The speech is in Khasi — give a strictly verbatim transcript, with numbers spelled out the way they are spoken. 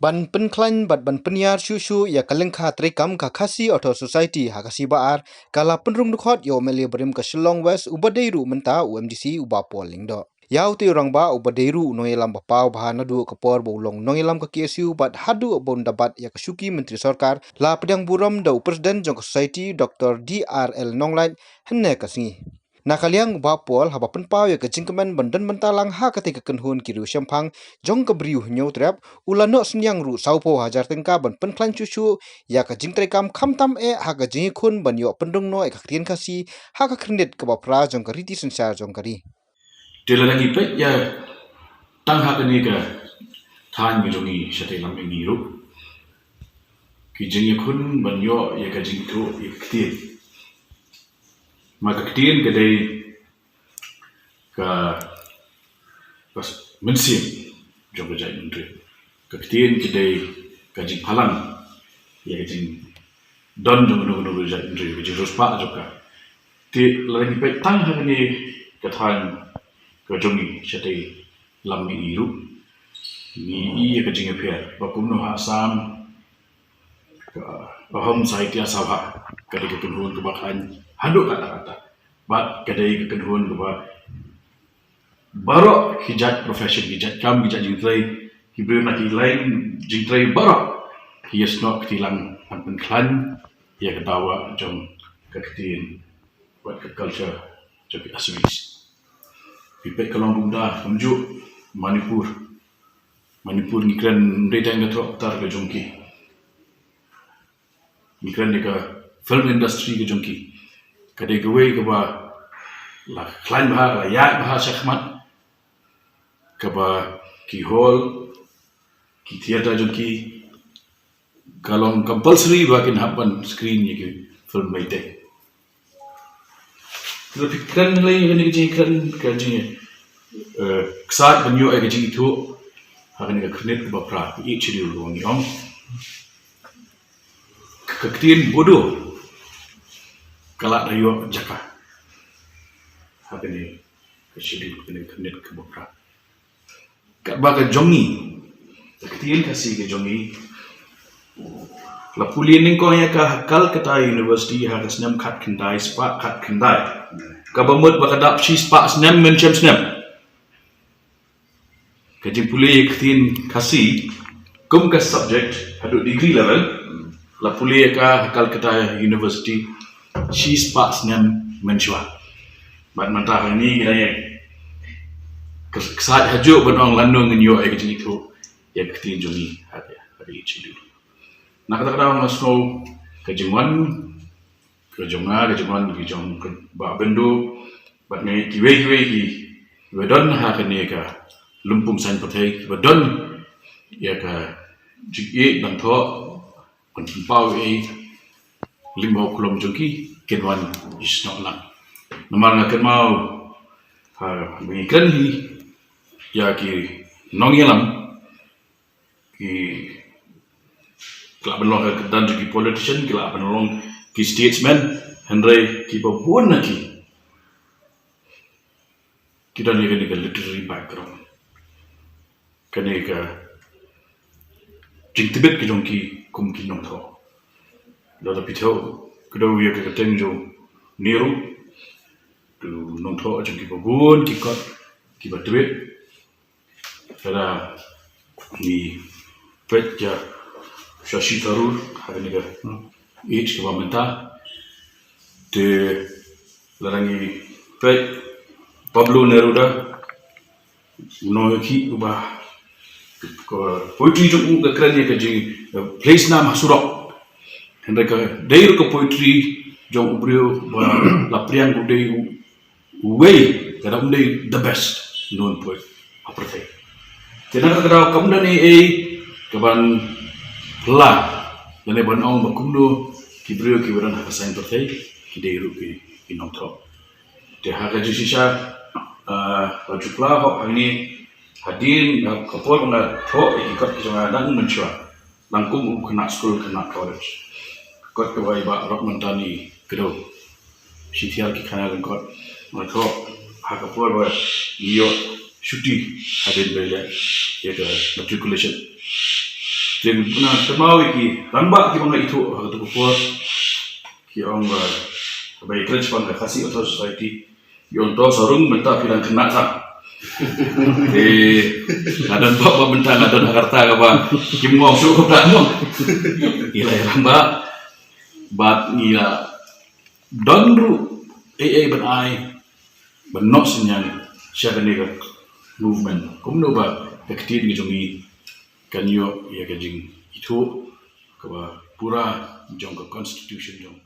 Ban pynkhlaiñ bad ban pynïar shuh shuh ïa ka lyngkha treikam ka Khasi Authors' Society ha ka sngi Ba-ar, ka la pynrung dkhot ïa u M L A barim ka Shillong West uba dei ruh mynta u M D C, u Bah Paul Lyngdoh. Ïa utei u rangbah uba dei ruh u nongïalam ba paw bha naduh ka por ba u long nongïalam ka K S U bad haduh ba un da bat ïa ka shuki myntri sorkar, la pdiang burom da u President jong ka Society, Doctor D R L Nonglait, hynne ka sngi. Na ka liang u Bah Paul, haba pynpaw ïa ka jingkmen ban don bynta lang ha katei ka kynhun ki riewshemphang jong ka Bri u Hynñiewtrep, u la noh synñiang ruh sawphew hajar tyngka ban pynkhlaiñ shuh shuh ïa ka jingtreikam, khamtam eh ha ka jingïakhun ban ïoh pynrung noh ïa ka ktien Khasi ha ka khyrnit kaba phra jong ka riti synshar jong ka ri. Te lada ngi peit ïa tang ha kane ka thaiñ ka jong ngi shatei lam mihngi ruh, ki jingïakhun ban ïoh ïa ka jingithuh ïa ka ktien. Ma ka ktien ka dei ka, ka mynsiem jong ka jaitbynriew. Ka ktien ka dei ka jingphalang ïa ka jingdon jong kano kano ka jaitbynriew, ka jingriewspah jong ka. Te lada ngi peit tang ha kane ka thaiñ ka jong ngi shatei lam mihngi ruh, ngi i ïa ka jingïapher ba kumno ha Assam ka Ahom Sahitya Sabha ka dei ka kynhun kaba khlaiñ haduh katta katta. Bad ka dei ka kynhun kaba baroh ki jait profession, ki jait kam, ki jait jingtrei, ki briew na ki lain jingtrei baroh ki ïasnoh kti lang ban pynkhlaiñ ïa ka dawa jong ka ktien bad ka culture jong ki Assamese. Phi peit ka long kumta kumjuh Manipur. Manipur ngi kren ym dei tang ka thoh tar ka jong ki. Ngi kren ïa ka film industry ka jong ki. Ka dei kawei kaba la khlaiñ bha, la ïaid bha shakhmat, kaba ki hall, ki theater jong ki, ka long compulsory ba kin hap ban screen ïa ki film Meitei. Lada phi kren lei ïa kane ka jingkren, ka jing, eh, ksaid ban ïoh ïa ka jingithuh ha kane ka khyrnit kaba phra, ka Eighth Schedule ruh ngi ong. Ka ktien Bodo ka lah da ïoh jaka ha kane ka schedule, kane ka khyrnit kaba phra. Katba ka jong ngi, ka ktien Khasi ka jong ngi, la pule nyngkong ïa ka ha Calcutta University ha ka snem khatkhyndai spah khatkhyndai. Kaba mut ba ka dap shispah snem mynshem snem. Ka jingpule ïa ka ktien Khasi kum ka subject haduh degree level, la pule ïa ka ha Calcutta University shispah snem mynshuwa. Bad mynta hangne ngi dang ïa ksaid hajuh ban ong lano ngin ïoh ïa ka jingithuh ïa ka ktien jong ngi ha ka, ha ka Eighth Schedule. Na kata ka daw nga sngew ka jingwan ka jong nga, ka jingwan ka jong ka Bah Byndu bad ngi kiwei kiwei kiba don ha kane ka lympung saiñ pyrthei, kiba don ïa ka jingïeit ban thoh, ban pynpaw ïa i lyngba u khlem jong ki, kin wan ïasnoh lang. Namar nga kynmaw ha ba ngi kren hi ïa ki nongïalam, ki, ki lah ban long ha ka kyrdan jong ki politician, ki lah ban long ki statesman, hynrei kiba bun na ki ki don ïa kane ka literary background. Kane ka jingtbit ka jong ki kum ki nongthoh. Lada phi thew kdew ïa ka kyrteng jong u Nehru, u nongthoh jong kiba bun ki kot kiba tbit. Lada ngi peit ïa Shashi Tharoor ha kane ka age kaba mynta, te lada ngi peit Pablo Neruda, u nongïakhih uba, ka poetry jong u ka kren ïa ka jing, eh, place nam ha surok. Hynrei ka dei ruh ka poetry jong u briew ba la pdiang u dei u, uwei, lada um dei the best known poet ha pyrthei. Te na kata ka daw kam don ei ei kaban pla lane ban ong ba kumno ki briew kiba don ha ka saiñ pyrthei ki dei ruh ki, ki nongthoh. Te ha ka jingshisha, ah, la ju pla hok hangne hadien, ah, ka por ba nga thoh ïa ki kot ki jong nga dang mynshuwa, dang kum u khynnah skul khynnah college. Kot kaba i Bah Rockman Tani kdew, Shithiar ki khana lyngkot. Nga thoh ha ka por ba ngi ïoh shuti hadien ba ïaleh ïa ka matriculation. Jing na kynmaw ïa ki rangbah kiba nga ithuh ha kato ka por. Ki ong ba, ba ïa kren shaphang ka Khasi Authors' Society. Ki ong to sa rung mynta phi dang khynnah sa. Eh, nga don ba, ba mynta nga don ha ka rta kaba kim ong shuh kumta mo. Ngi la ïa rangbah bad ngi la don ruh ei ei ban ai ban noh synñiang sha kane ka movement. Kumno ba ka ktien ka jong ngi kan ïoh ïa ka jingithuh kaba pura jong ka constitution jong